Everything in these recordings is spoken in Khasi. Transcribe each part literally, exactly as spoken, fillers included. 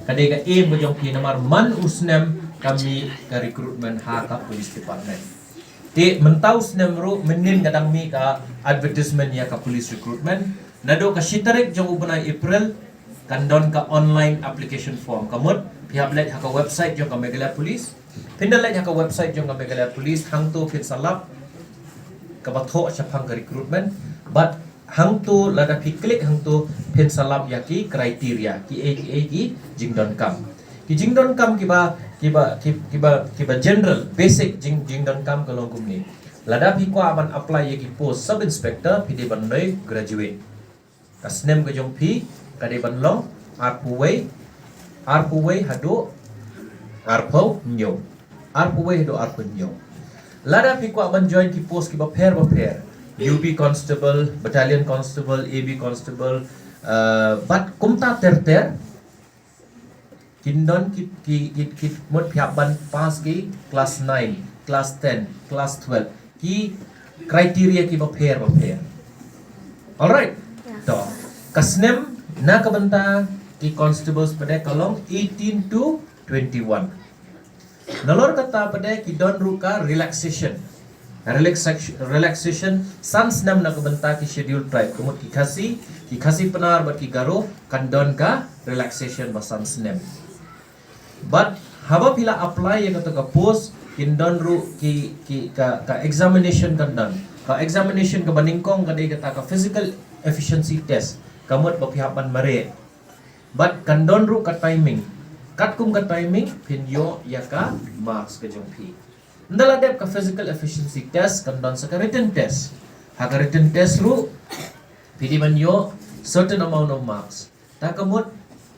Ka dei ka aim ka jong phi namar man u snem ka mih ka recruitment ha ka police department. Te mynta u snem ruh mynnin ka dang mih ka advertisement ïa ka police recruitment. Naduh ka shi tarik jong u bnai April kan don ka online application form. Ka mut phi hap leit ha ka website jong ka Meghalaya Police. Phin da leit ha ka website jong ka Meghalaya Police, hangto phin sa lap kaba thoh shaphang ka recruitment. Bad hangto lada phi click hangto phin sa lap ïa ki criteria, ki ei ki ei ki jingdonkam. Ki jingdonkam kiba, kiba, ki- kiba, kiba general, basic jing, jingdonkam ka long kumne. Lada phi kwah ban apply ïa ki post sub inspector, phi dei ban dei graduate. Ka snem ka jong phi ka dei ban long arphew wei, arphew wei haduh arphew hynñiew. Arphew wei haduh arphew hynñiew. Lada phi kwah ban join ki post kiba pher ba pher, U B constable, battalion constable, A B constable, uh, bad kumta ter ter, kin don ki, ki, ki, ki mut phi hap ban pass ki class nine, class ten, class twelve, ki criteria kiba pher ba pher. Alright. To ka snem na ka bynta ki constables pat ka long eighteen to twenty-one. Nalor kata pat ki don ruh ka relaxation. Relaxation, relaxation san snem na ka bynta ki schedule tribe. Ka mut ki Khasi, ki Khasi Pnar bad ki Garo kan don ka relaxation ba san snem. Bad haba phi la apply ïa kata ka post kin don ruh ki, ki ka, ka examination kan don. Ka examination kaba nyngkong ka dei kata ka physical efficiency test. Ka mut ba phi hap ban mareh. Bad kan don ruh ka timing. Katkum ka timing phin ïoh ïa ka marks ka jong phi. Ynda la dep ka physical efficiency test kan don sa ka written test. Ha ka written test ruh phi dei ban ïoh certain amount of marks. Ta ka mut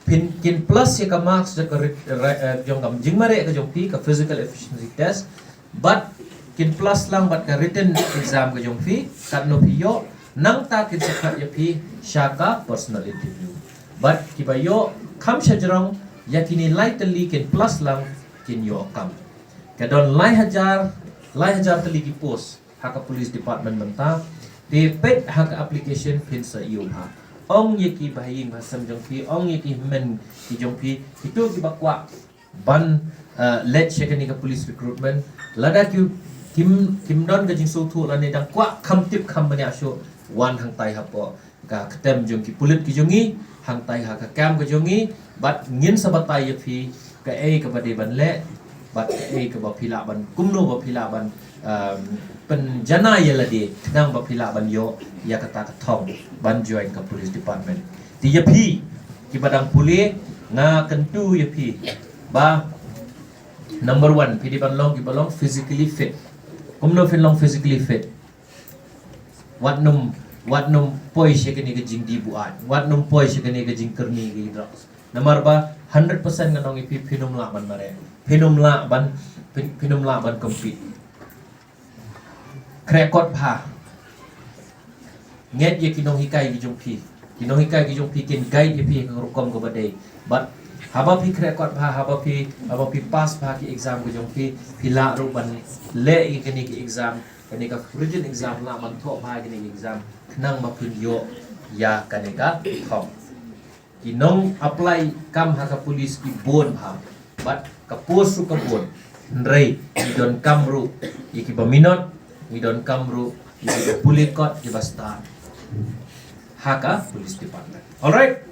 phin kin plus ïa ka marks da ka writ- ra- eh, jong ka jingmareh ka jong phi ka physical efficiency test. Bad kin plus lang bad ka written exam ka jong phi, katno phi ïoh, nangta kin sa khot ïa phi sha ka personal interview. Bad kiba ïoh kham shajrong ïa kine lai tylli kin plus lang kin ïoh kam. Ka don lai hajar, lai hajar tylli ki post ha ka police department mynta. Te peit ha ka application phin sa ïoh bha. Ong ïa ki bahaïing bahasem jong phi, ong ïa ki hynmen ki jong phi, kito kiba kwah ban, uh, leit sha kane ka police recruitment. Lada ki kim, kim don ka jingsngewthuh lane dang kwah kham tip kham bniah shuh, wan hangtai hapoh ka ktem jong ki pulit ki jong ngi, hangtai ha ka kem ka jong ngi, bad ngin sa batai ïa phi kaei kaba dei ban leh bad kaei kaba phi lah ban, kumno ba phi lah ban, um, pynjanai ïa lade khnang ba phi lah ban ïoh ïa kata ka thong ban join ka police department. Te ïa phi kiba dang pule, nga kyntu ïa phi ba number one phi dei ban long kiba long physically fit. Kumno phin long physically fit? Wat nym, wat nym poi sha kane ka jingdih buaid, wat nym poi sha kane ka jingkyrni ki drugs. Namar ba hundred percent ngan ong ïa phi, phin nym lah ban mareh, phin nym lah ban, phin, phin nym lah ban compete. Khreh kot bha. Ngeit ïa ki nonghikai ki jong phi. Ki nonghikai ki jong phi kin guide ïa phi ha ka rukom kaba dei. Bad haba phi khreh kot bha, haba phi, haba phi pass bha ki exam ki jong phi, phi lah ruh ban leh ïa kine ki exam, kane ka written exam, lah ban thoh bha kine ki exam khnang ba phin ïoh ïa kane ka thong. Ki nong apply kam ha ka police ki bun bha, bad ka post ruh ka bun. Hynrei ki donkam ruh ïa kiba minot, ki donkam ruh ïa kiba pule kot, kiba stad ha ka police department. Alright?